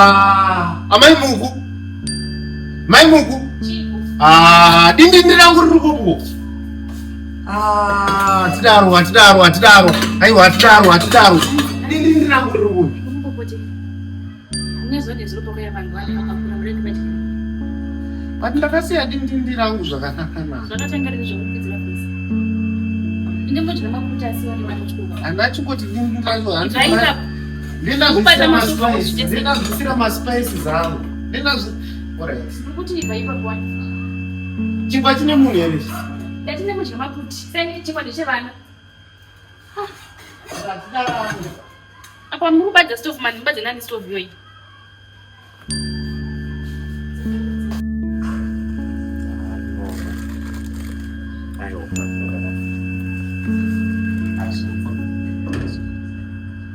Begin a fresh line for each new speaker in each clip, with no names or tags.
Ah, amai Muku. Mai Muku. Ah, dindindi rangu riri kupo. Ah, hatidaro, hatidaro, hatidaro. Aiwa, hatidaro, hatidaro. Dindindi rangu riri kupi? But ndakasiya dindindi rangu zvakanaka na.
Zvakatanga rini zvekukwidza voice? Ndingodya mafuta asiwa nemwana.
Handachingoti dindindi rangu handina. Ndinazvisira maspices angu. Ndinazvi Alright.
Kuti ibva ipapo wani.
Chingwa chine munhu here?
Ndati nemudya maputi. Sani chingwa ndechevana. Apa muri kubadza stove mani, mubadze nani stove iyoyi?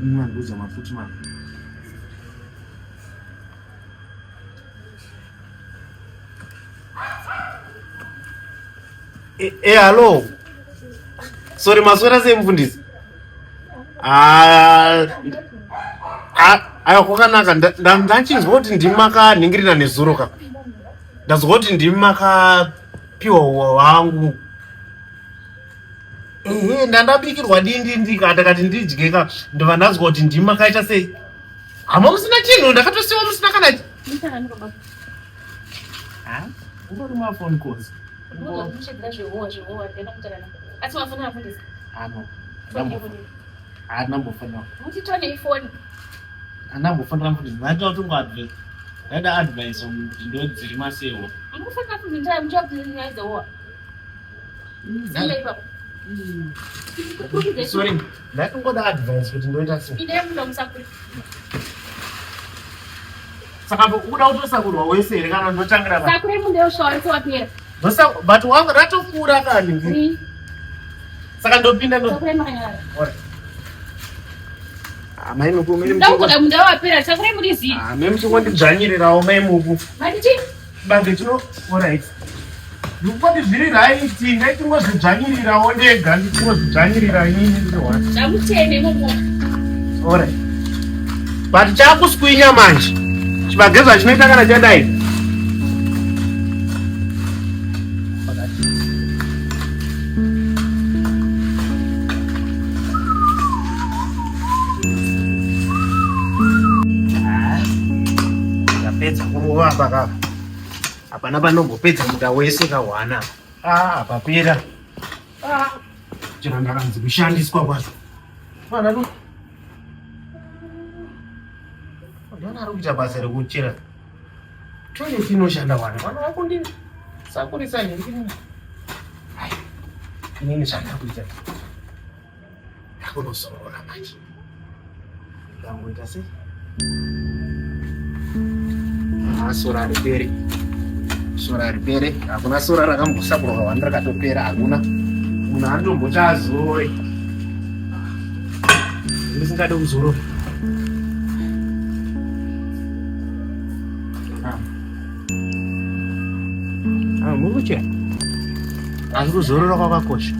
Mwanduza mafuti mani. Eh, eh, hello. Sorry, maswera sei mufundisi? Ah, ah, aiwa kwakanaka ndachinzwa kuti ndimi makanhingirira nezuro ka. Ndazwa kuti ndimi makapiwa wangu. Ehe, ndandabikirwa dindindi ka ndakati ndidye ka ndobva ndazwa kuti ndimi makaita sei. Hama musina chinhu ndakatosiwa musina kana Ah, ungori ma phone calls. Andambofanira mfundisi ndaita kuti ungoadvise ndaida advice kuti ndodzirima sewo. Sorry, ndatongoda advice kuti ndoita sei. Saka ukuda kutosakurwa wese here kana ndotangira pa?
Sakure munda yoshawa wapera.
Ndosa but wangu ratokura kani. Saka ndopinda ndo.
Sakure makanyara.
Alright. Ah, mai muku mimi
Ndakuda munda wapera sakure muri zii.
Ah, mimi muchingondidzvanyirirawo mai muku.
Mati chii?
Bange chino alright. Ndikungoti zviri right, ndaitingozvidzvanyirirawo ndega, ndichingozvidzvanyirira inini ndiri one.
Zvamuchene imomo.
Alright. But chakuswinya manje. Chibage zvachinoita kana chadai. Ndapedza kurova apa kaka. Hapana panombopedza munda wese kahwana. Ah, papera. Ah, chero ndakanzi kushandiswa kwacho. Mwana tu. Ndiana ari kuita basa rekuchera. Toilet inoshanda wana. Mwana wako ndini. Sakurisa ndini. Ai. Inini zvandakuita. Ndakunozorora manje. Ndangoita sei? Ah, sora haripere. Sora haripere. Hakuna sora rakambosakurwa wani rakatopera hakuna. Munhu anotomboti azorore. Ndisingade kuzorora. Ah. Ah, muri kuchera? Asi kuzorora kwakakosha.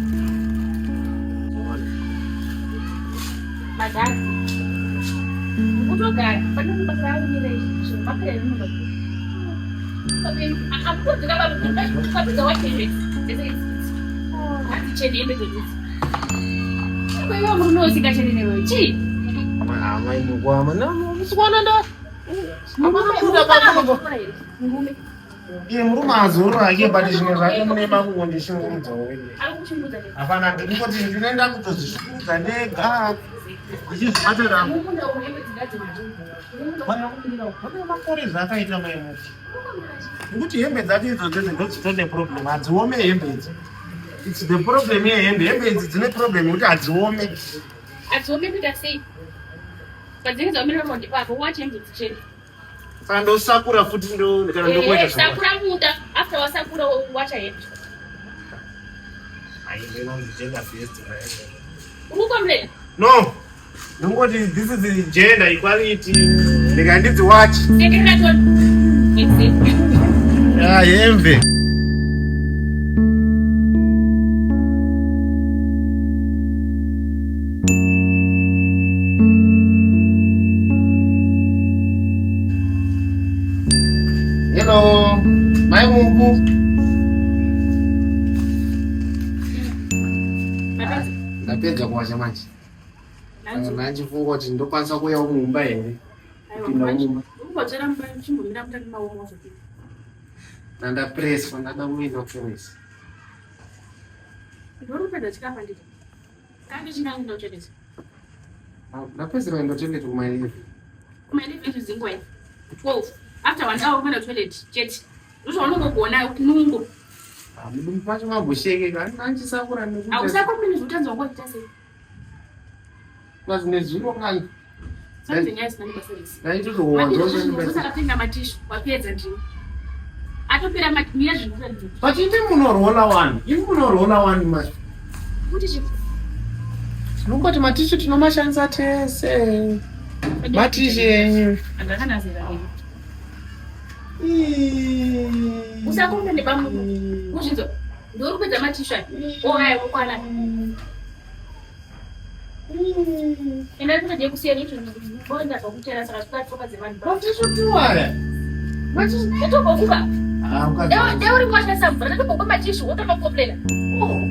Amai mukwama, musikwana nda. Iye murume azorora hake but zvimwe zvake mune makungondishungurudzawo hapana ndingoti ndinoenda kutozvishungurudza ndega ndichizvibatira pane makore zvaakaita mai muti nekuti hembe dzacho idzo dzese ndodzitone problem hadziome hembe idzo its the problem yehembe hembe idzi dzine problem yekuti hadziome
hadziome kuita sei padzinenge dzaomera rondi pako wache hembe dzichena
Saka ndosakura futi ndo kana ndokuita
eh, sakura munda after wasakura wacha hembe.
Ai ndinonzi gender based right?
Uri kucomplain?
No. Ndongoti this is the gender equality. Ndikandidzi watch.
Sekerera toni.
Ah, hembe. Mungu. Ndapedza kuwacha manje. Ndandifunga kuti ndokwanisa kuuyawo mumba here. Kupinda mumba. Ndandapreswa ndada kuenda kuchemesi. Ndapedzera kuenda kutoilet kuma 11.
Kuma 11 dzinguva 12. After one hour kuenda toilet chete. Ndozvaunongogona nungo.
Ah, mudumbu macho mamboshekeka andisakura nekuti.
Hausakura mune zvotanzwa nguva kuita sei?
Plus nezuro kani.
Something else nani basa rese.
Ndaitozowanza.
Akatenga matishu wapedza ndini. Atopera mira zvinhu.
But imi munorola wani. Imi munorola wani manje.
Kuti chi
Tinongoti matishu tinomashandisa tese. Matishu enyu.
Andakana zera renyu. Usakombe nepamuno. Kuzvinzwa. Ndori kupedza matishu aya. Ohaya wokwana. Enda ndinodye kusiya izvo bonda zvakutera saka zvikatsoka dzevanhu.
Matishu tiwaya. Matishu.
Ndatobokuka.
Ah, ukadzi.
Dai uri kwashandisa mvura ndatoboka matishu wotomakoplena.
Oh.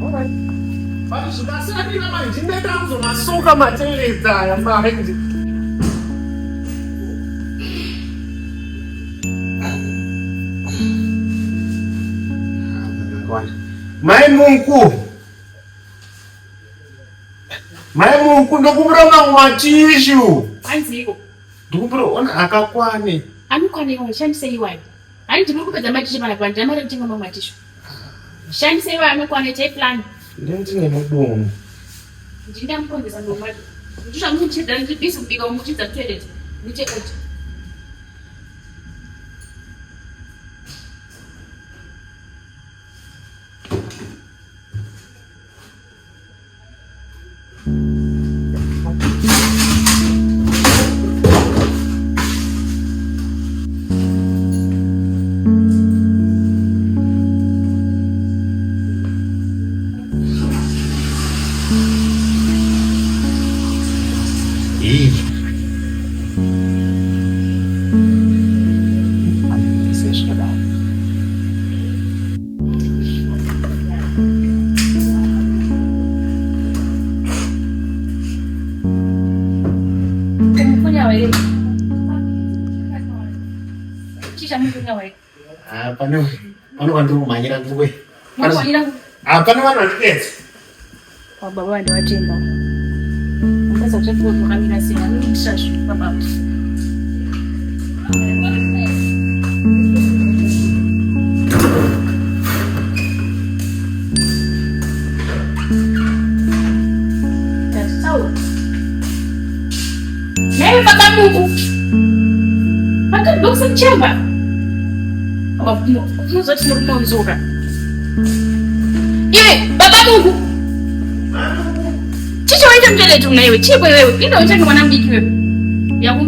Alright. But zvikasarira manje ndindaita kuzomasuka matoilets aya manje. Mai Munku. Mai Munku ndokumbira mamwe matishu.
Hanziiko.
Ndikumbira ona akakwane.
Anokwana iwayo shandisei iwayo. Hani ndiri kupedza matishu pana panjira mari kutenga mamwe matishu. Shandisei iwayo anokwana itai plan.
Ndine mudumbu.
Ndindamukonzesa muromo wacho. Ndizvamuchidza ndiri busy kubika umuchidza toilet. Ndiite order.
Ii.
Mukunya waye. Chisha mukunya waye.
Ah, pane pane vandiri kumhanyira ndiri kuya.
Mukunyira.
Ah, pane vanhu vandipedza.
Baba vandivatemba. Mukadzi akuchapiwa kukamira sei anoitisa baba. Taura. Nhai baba Muku. Makadzosa chemba. Unozoti murume Iwe baba Muku. Chicho waita mtoilet una iwe. Chiko iwewe. Enda uchange mwana mudiki wewe. Yaku.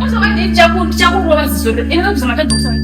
Uzowaita chaku chakurova ziso. Enda kuzama kadzosa.